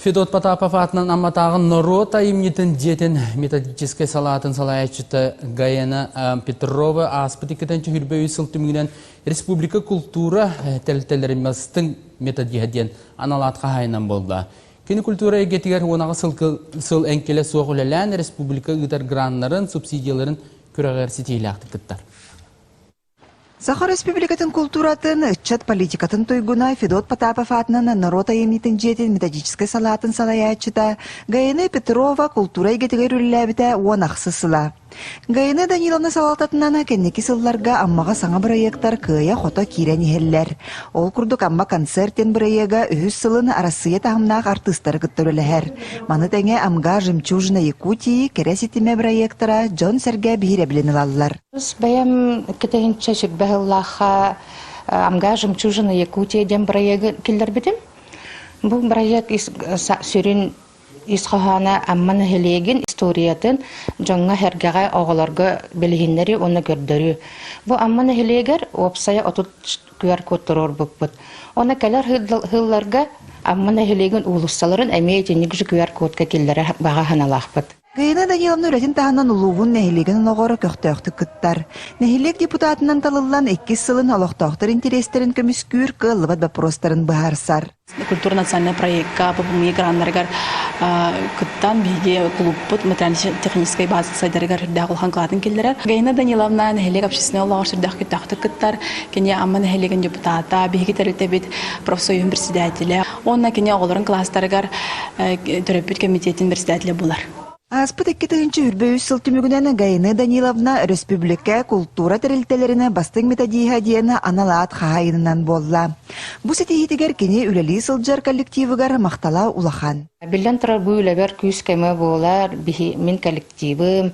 Федот Потапов аатынан Амматааҕы норуот айымньытын дьиэтин методическай салаатын салайааччыта Гаена Петрова ааспыт иккитэн түһүрбэ үс сыл түмүгүнэн республика култуура тэрилтэлэрин бастыҥ методиһа диэн анал аат хаһаайынан буолла. Кини культура эйгэтигэр уонаҕа сыл эҥкилэ суох үлэлээн республика ыытар граннарын, субсидияларын күрэҕэр ситиһиилээхтик кыттар. Саха Республикатын култууратын, ыччат политикатын туйгуна Федот Потапов аатынан норуот айымньытын дьиэтин методическай салаатын салайааччыта Гаина Петрова култуура эйгэтигэр үлэлээбитэ уон ахсыс сыла. Гаина Даниловна салалтатынан кэнники сылларга Аммаҕа саҥа бырайыактар кыайа-хото киирэн иһэллэр. Ол курдук Амма концерт диэн бырайыага үһүс сылын Арассыыйа таһымнаах артыыстары кытта үлэлэһэр. Маны тэҥэ Амга жемчужина Якутии кэрэ ситимэ бырайыактара дьон-сэргэ биһирэбилин ылаллар. Бэйэм иккитинчи сүрбэ сыллаахха Амга жемчужина Якутия диэн бырайыагы киллэрбитим. Бу бырайыак сүрүн ис хоһооно Амма нэһилиэгин историятын дьоҥҥо-сэргэҕэ оҕолорго билиһиннэрии уонна көрдөрүү. Бу Амма нэһилиэгэр уопсайа 30 QR-код туруорбуппут. Уонна кэлэр сылларга Амма нэһилиэгин уулуссаларын эмиэ итинник же QR-кодка киллэрэр баҕа санаалаахпыт. Гаина Даниловна үлэтин таһынан улууһун нэһилиэгин олоҕор көхтөөхтүк кыттар. Нэһилиэк депутатынан талыллан иккис сылын олохтоохтор интэриэстэрин көмүскүүр кыаллыбат боппуруостарын быһаарсар. Культура национальный проекка ППМИ граннарыгар кыттан биһиги клубпут материально-техническай база сайдарыгар үрдээх улахан кылаатын киллэрэр. Гаина Даниловна нэһилиэк общественнай олоҕор сүрдээх көхтөөхтүк кыттар. Кини Амма нэһилиэгин депутата, биһиги тэрилтэбит профсоюһун председателэ. Уонна кини оҕолорун кылаастарыгар төрөппүт комитетин председателэ буолар. Ааспыт 2023 сыл түмүгүнэн Гаина Даниловна өрөспүүбүлүкэ култуура тэрилтэлэрин бастыҥ методиһа диэн анал аат хаһаайынынан буолла. Бу ситиһиитигэр кини үлэлии сылдьар коллективыгар махтала улахан. Биллэн турар, бу үлэбэр күүс-көмө буолар биһи, мин коллективым.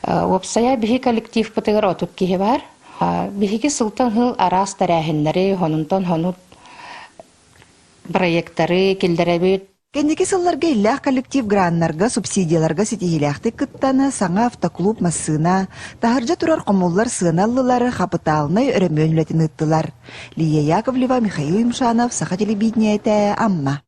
Уопсайа биһи коллективпытыгар 30 киһи бар. Биһиги сылтан сыл араас тэрээһиннэри, хонунтан хонут проекттары киллэрэбит. Кэнники сылларга иллээх коллектив граннарга, субсидияларга ситиһиилээхтик кыттан, саҥа автоклуб массыына, таһырдьа турар хомуллар сыана ыллылар, хапытаалынай өрөмүөн үлэтин ыыттылар. Лия Яковлева, Михаил Юмшанов, Саха телевидениетэ, Амма.